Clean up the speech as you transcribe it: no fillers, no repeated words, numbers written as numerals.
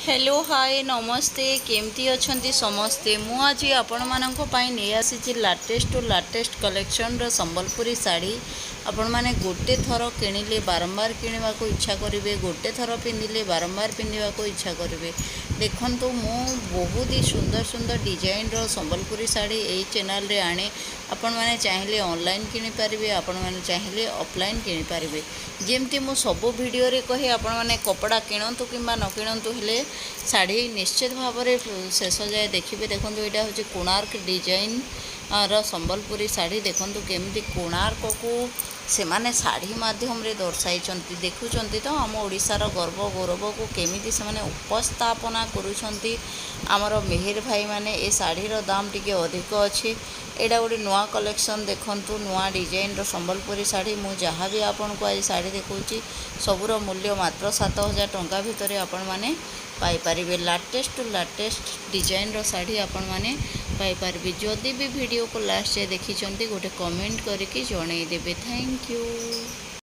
Hello, ହାଏ, ନମସ୍ତେ। କେମିତି ଅଛନ୍ତି ସମସ୍ତେ? ମୁଁ ଆଜି ଆପଣମାନଙ୍କ ପାଇଁ ନେଇ ଆସିଛି latest two latest କଲେକ୍ସନର Sambalpuri sari. ଆପଣମାନେ ଗୋଟେ ଥର କିଣିଲେ ବାରମ୍ବାର କିଣିବାକୁ ଇଚ୍ଛା କରିବେ, ଗୋଟେ ଥର ପିନ୍ଧିଲେ ବାରମ୍ବାର ପିନ୍ଧିବାକୁ ଇଚ୍ଛା କରିବେ। ଦେଖନ୍ତୁ, ମୁଁ ବହୁତ ହି ସୁନ୍ଦର ସୁନ୍ଦର ଡିଜାଇନର ସମ୍ବଲପୁରୀ ଶାଢ଼ୀ ଏଇ ଚ୍ୟାନେଲରେ ଆଣେ। ଆପଣମାନେ ଚାହିଁଲେ ଅନଲାଇନ୍ କିଣିପାରିବେ, ଆପଣମାନେ ଚାହିଁଲେ ଅଫଲାଇନ୍ କିଣିପାରିବେ। ଯେମିତି ମୁଁ ସବୁ ଭିଡ଼ିଓରେ କହେ, ଆପଣମାନେ କପଡ଼ା କିଣନ୍ତୁ କିମ୍ବା ନ କିଣନ୍ତୁ, ହେଲେ ଶାଢ଼ୀ ନିଶ୍ଚିତ ଭାବରେ ଶେଷ ଯାଏ ଦେଖିବେ। ଦେଖନ୍ତୁ, ଏଇଟା ହେଉଛି କୋଣାର୍କ ଡିଜାଇନ ର ସମ୍ବଲପୁରୀ ଶାଢ଼ୀ। ଦେଖନ୍ତୁ, କେମିତି କୋଣାର୍କକୁ ସେମାନେ ଶାଢ଼ୀ ମାଧ୍ୟମରେ ଦର୍ଶାଇଛନ୍ତି। ଦେଖୁଛନ୍ତି ତ, ଆମ ଓଡ଼ିଶାର ଗର୍ବ ଗୌରବକୁ କେମିତି ସେମାନେ ଉପସ୍ଥାପନା କରୁଛନ୍ତି ଆମର ମେହେର ଭାଇମାନେ। ଏ ଶାଢ଼ୀର ଦାମ ଟିକେ ଅଧିକ ଅଛି। ଏଇଟା ଗୋଟେ ନୂଆ କଲେକ୍ସନ୍। ଦେଖନ୍ତୁ, ନୂଆ ଡିଜାଇନର ସମ୍ବଲପୁରୀ ଶାଢ଼ୀ। ମୁଁ ଯାହା ବି ଆପଣଙ୍କୁ ଆଜି ଶାଢ଼ୀ ଦେଖାଉଛି, ସବୁର ମୂଲ୍ୟ ମାତ୍ର 7000 ଟଙ୍କା ଭିତରେ ଆପଣମାନେ ପାଇପାରିବେ। ଲାଟେଷ୍ଟ ଟୁ ଲାଟେଷ୍ଟ ଡିଜାଇନର ଶାଢ଼ୀ ଆପଣମାନେ ପାଇପାରିବେ। ଯଦି ବି ଭିଡ଼ିଓକୁ ଲାଷ୍ଟ ଯାଏ ଦେଖିଛନ୍ତି, ଗୋଟେ କମେଣ୍ଟ କରିକି ଜଣାଇଦେବେ। Thank you.